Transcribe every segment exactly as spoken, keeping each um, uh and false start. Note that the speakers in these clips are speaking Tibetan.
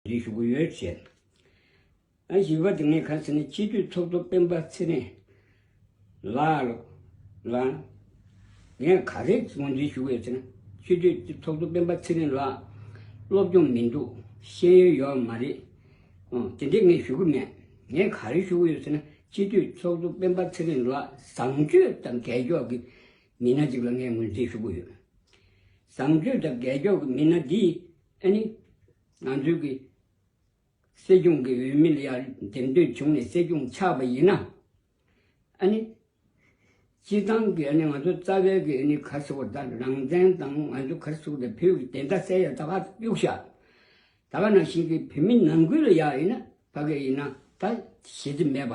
འདྲི་ཞུ་གི་ཡོད་ཅེས། ཨ་བཞི་པ་དེ་ངས་ག་ཟེར་ན་སྤྱི་འཐུས་ཚོགས་གཙོ་སྤེན་པ་ཚེ་རིང་ལགས་ལ་ངས་ག་རེ་ངོས་འཛིན་ཞུ་གི་ཡོད་ཟེར་ན། སྤྱི་འཐུས་ཚོགས་གཙོ་སྤེན་པ་ཚེ་རིང་ལགས་སློབ་སྦྱོང་མི་འདུག་ཤེས་ཡོན་ཡོད་མ་རེད། ཨང་དེ་འདྲས་ངས་ཞུ་གི་མེད། ངས་ག་རེ་ཞུ་གི་ཡོད་ཟེར་ན་སྤྱི་འཐུས་ཚོགས་གཙོ་སྤེན་པ་ཚེ་རིང་ལགས་བཟང་སྤྱོད་དང་རྒྱལ་སྐྱོག་གི་མི་སྣ་ཅིག་ལ་ངས་ངོས་འཛིན་ཞུ་གི་ཡོད། བཟང་སྤྱོད་དང་རྒྱལ་སྐྱོག་གི་མི་སྣ་འདིས་ཨ་ནི་ང་ཚོའི་གི་སྲིད་སྐྱོང་གི་འོས་མི་ལ་ཡང་འདེམས་ཐོན་བྱུང་ནས་སྲིད་སྐྱོང་ཆགས་པ་ཡིན་ན། ཨ་ནི་སྤྱི་བཏང་གི་ཨ་ནི་ང་ཚོ་རྩ་བའི་གི་ཨ་ནི་ག་ཟེར་བ་ད་རང་བཙན་དང་ང་ཚོ་ག་ཟེར་བ་ད་བོད་ཀྱི་བདེན་མཐའ་གསལ་ཡ་ད་ག་གཡུག་བཞག་ད་ག་ནང་བཞིན་གི་བོད་མི་ནང་ཁུལ་ལ་ཡ་ཡིན་ན་ཕ་གི་ཡིན་ན་ད་ཞེ་ཚིག་མེད་པ།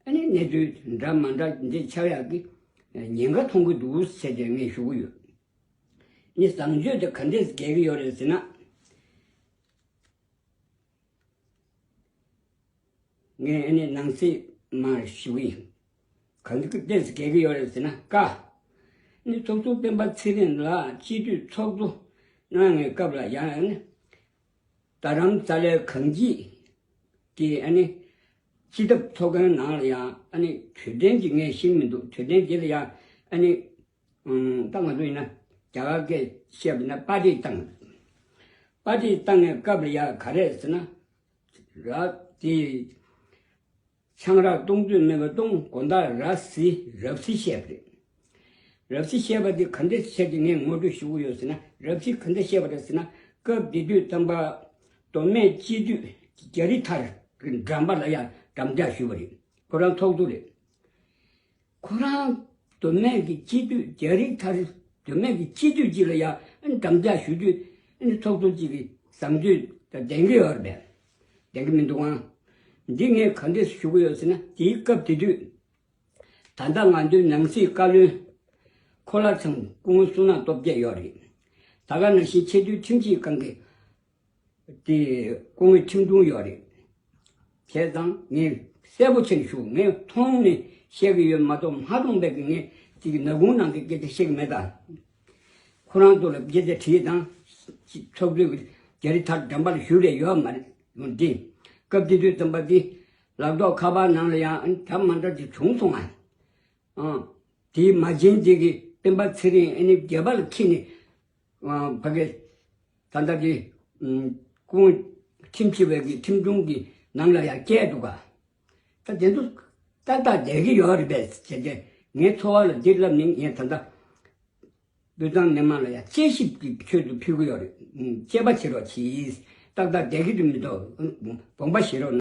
ཨ་ནི་གནས་ཚུལ་འདྲ་མ་འདྲ་འདི་ཆགས་ཡག་གི་ཉེན་ཁ་མཐོང་གི་འདུག་ཟེར་ཏེ་ངས་ཞུ་གི་ཡོད། ནི་བཟང་སྤྱོད་དེ་ག་འདྲས་སྒེར་གི་ཡོད་རེད་ཟེར་ན། ངས་ཨ་ནི་ནང་གསེས་མར་ཞུ་གི་ཡིན། ག་འདྲས་སྒེར་གི་ཡོད་རེད་ཟེར་ན་ཀ་ནི་ཚོགས་གཙོ་སྤེན་པ་ཚེ་རིང་ལགས་སྤྱི་འཐུས་ཚོགས་གཙོ་གནང་བའི་སྐབས་ལ་ཡང་ཨ་ནི། རྡ་རམ་ས་ལའི་གངས་སྐྱིད་ཀྱི་ཨ་ནི་སྤྱི་ཐབ་ཚོགས་ཁང་ནང་ལ་ཡང་ཨ་ནི་དུས་དྲན་གྱི་ངས་ཤེས་མི་འདུག་དུས་དྲན་དེ་ལ་ཡང་ཨ་ནི་ཨུམ་ད་ང་ཚོ་ཡིན་ན་རྒྱ་གར་སྐད་བཤད་པ་ཡིན་ན་པར་ཊི་བཏང་། པར་ཊི་བཏང་བའི་སྐབས་ལ་ཡང་ག་རེ་ཟེར་ན། ར་དེ། ཆང་རག་གཏོང་ཚོད་མེད་པ་གཏོང་དགོང་དག་ར་བཟི་རབ་བཟི་བཤད་པ་རེད། རབ་བཟི་བཤད་པ་དེ་ག་འདྲས་བཤད་ཀྱི་ངས་ངོ་སྤྲོད་ཞུ་གི་ཡོད་ཟེར་ན། རབ་བཟི་ག་འདྲས་བཤད་པ་རེད་ཟེར་ན། སྐབས་དེ་དུས་ཙམ་པ་མདོ་སྨད་སྤྱི་འཐུས་རྒྱ་རི་ཐར་གྱི་འགྲམ་པ་ལ་ཡང་འགྲམ་ལྕག་གཞུས་པ་རེད། ཁོ་རང་ཚོགས་གཙོ་རེད། ཁོ་རང་མདོ་སྨད་ཀྱི་སྤྱི་འཐུས་རྒྱ་རི་ཐར་མདོ་སྨད་ཀྱི་སྤྱི་འཐུས་གཅིག་ལ་ཡང་འགྲམ་ལྕག་གཞུ་དུས་ཚོགས་གཙོ་གཅིག་གི་བཟང་སྤྱོད་དང་ལྡན་གྱི་ཡོད་རེད་པས། ལྡན་གྱི་མི་འདུག་ཨང་། འདི་ངས་ག་འདྲས་ཞུ་གི་ཡོད་ཟེར་ན། དེའི་སྐབས་དེ་དུས་ད་ལྟ་ང་ཚོའི་ནང་སྲིད་བཀའ་བློན་ཁོ་ལ་ཚང་སྐུ་ངོ་བསོད་ནམས་སྟོབས་རྒྱས་ཡོད་རེད། ད་ག་ནང་བཞིན་ཆེས་མཐོའི་ཁྲིམས་ཞིབ་ཁང་གི་དེ་སྐུ་ངོ་ཁྲིམས་དྲུང་ཡོད་རེད། བྱས་ཙང་ངས་གསལ་པོ་བྱས་ནས་ཞུ། ངས་མཐོང་ནས་བཤད་ཀྱི་ཡོད་མ་གཏོགས་མ་མཐོང་བས་ཀྱི་ངས་དེ་གི་ནག་ཁུང་ནང་གི་སྐད་ཆ་བཤད་ཀྱི་མེད་ད། ཁོ་རང་ཚོ་ལ་སྐད་ཆ་དྲིས་དང་། ཚོགས་གཙོས་ཀྱི་རྒྱ་རི་ཐར་འགྲམ་པ་ལ་ཞུ་རེ་ཡོད་མ་རེད། འདི་སྐབས་དེ་དུས་ཙམ་པ་དེ་ལག་ཐོག་ཁ་པར་ནང་ལ་ཡང་འདྲ་མ་འདྲ་ཅིག་བྱུང་སོང་ང་། ཨང་། དེའི་མ་བྱན་དེ་གི་སྤེན་པ་ཚེ་རིང་ཨ་ནི་སྒལ་པ་ལ་འཁྱེར་ནས་ཨང་ཕ་གི་ད་ལྟ་གི་ཨང་སྐུ་ངོ་ཁྲིམས་ཞིབ་པའི་གི་ཁྲིམས་དྲུང་གི་ནང་ལ་ཡང་བསྐྱལ་འདུག་ག་ད་དེ་ཚོ་ཏག་ཏག་བསྡད་ཀྱི་ཡོད་རེད་པས་ཟེར་ཏེ། ངའི་ཚོར་བ་ལ་འདི་ལབ་ནས་ངས་ད་ལྟ་དབུས་གཙང་མི་མང་ལ་ཡང་དཔྱད་ཞིབ་ཀྱི་ཆེད་དུ་ཕུལ་གྱི་ཡོད་རེད། ཨང་། དཔྱད་པ་བྱེད་རོགས་གྱིས། ཏག་ཏག་བསྡད་ཀྱི་འདུག་མི་འདུག་དགོངས་པ་བཞེས་རོགས་གནང་།